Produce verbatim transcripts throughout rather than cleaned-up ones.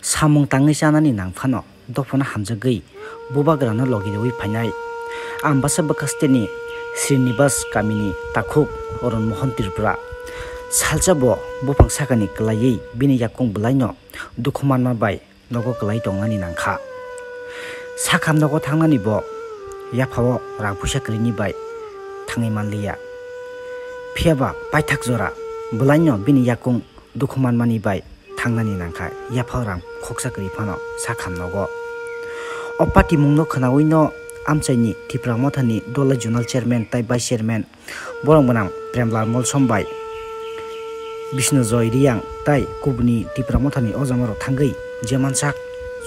Samung tangwi chanani nang phano dophano hamjagwi bubagrano logi rwui phainai Ambasa bwkhasteni Srinivas kamini takhuk Arun Mohan Tripura. Salsa bo buphang sakani kwlaiwi bini yakung bwlaino dukhu manma bai nogo kwlai tongnani nangkha. Sakham nogo thangnani bo yaphao rang puisa kwrwini bai thangwi manliya. Phiyaba paithak jora bwlaino bini yakung dukhu manmani bai thangnani nangkha, yaphao rang khoksa kwrwi phano sakham nogo. O patimungno khwnawino amchaini Tipra Mothani Dolai Zonal Chairman tai Vice Chairman borok gwnang Premlal Molsom bai Bishnu Joy Reang tai kubuni Tipra Mothani ojamarok thangwi je mansak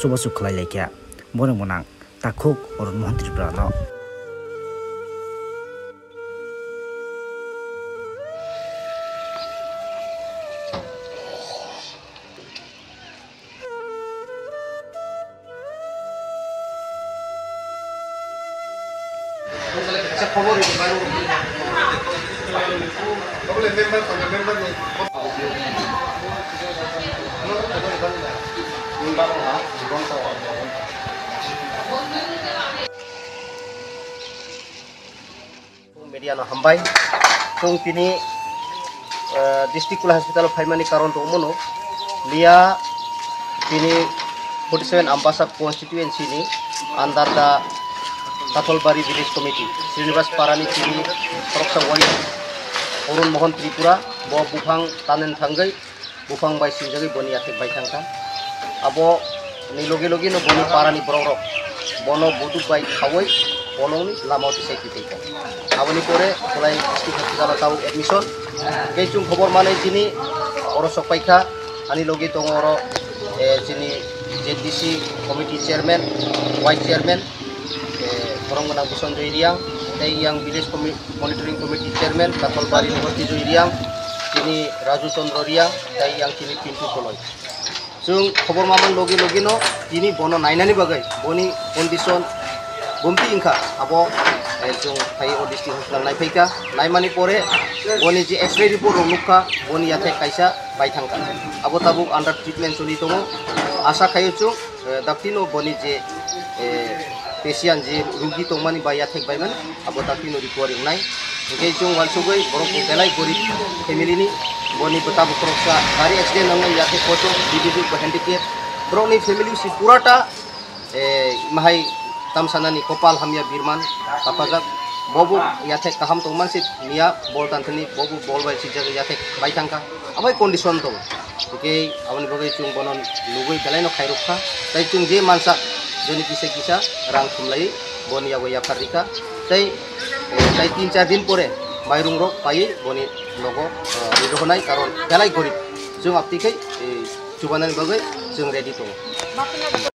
chubachu khlai laikha borok gwnang takhuk Arun Mohan Tripura no. Media no hambai. Chwng tini, eh, district Khulai hospital o phaimani karon tongmano liya tini forty seven Ambasa constituency ni under the Katholbari village committee Srinivas Parani tini khoroksa wai Arun Mohan Tripura bo buphang tanen thangwi buphang bai sinjagwi boni yathek bai thangkha. Abo ni logi logi no boni para ni borok rok bono buduk bai khaui bolong ni lama o tisai twi tongkha. Aboni pore Khulai district hospital o tabuk admission. Tei chwng khobor manwi chini oro sok paikha, ani logi tongo oro, eh, chini Z D C committee chairman, vice chairman, eh, borok gwnang Bison Joy Reang, tei yang village committee Monitoring Committee Chairman Katholbari Nugati Joy Reang, chini Raju Chandra Reang, tei yang chini Pintu Koloi. Chwng khobor mamani logi logi no tini bono nainani bagwi boni condition bumti wngkha abo, eh, chwng phai o district hospital naiphaikha, naimani pore boni je X-ray report rok nukha boni yathek kaisa bai thangkha, abo tabuk under treatment choli tongo. Asa khaio chwng, eh, daktino boni je, eh, patient je rugi tongmani bai yathek baimani abo daktino recovery wngnai. Hwnkhe chwng uansugwi borok bo belai gorib family ni, boni bwta bukhuroksa gari accident wngwi yathek kochok, bibijik bo handicap, borokni family si purata, eh, mahai tamsanani kopal hamya birman tapajak, bobo yathek kaham tongman si miya bol tanthani bobo bol bai sijak yathek bai thangkha. Abo condition tongo. Hwnkhe aboni bagwi chwng bono nugwi belai no khairok kha. Tei chwng je mansa, joni kisa kisa rang thumlai boni yago yaphar rikha. Tei, eh, tei tin char din pore mairung rok paiwi boni nogo, eh, ridohonai, karon belai gorib. Chwng aptwi khai, eh, chubanani bagwi chwng ready tongo.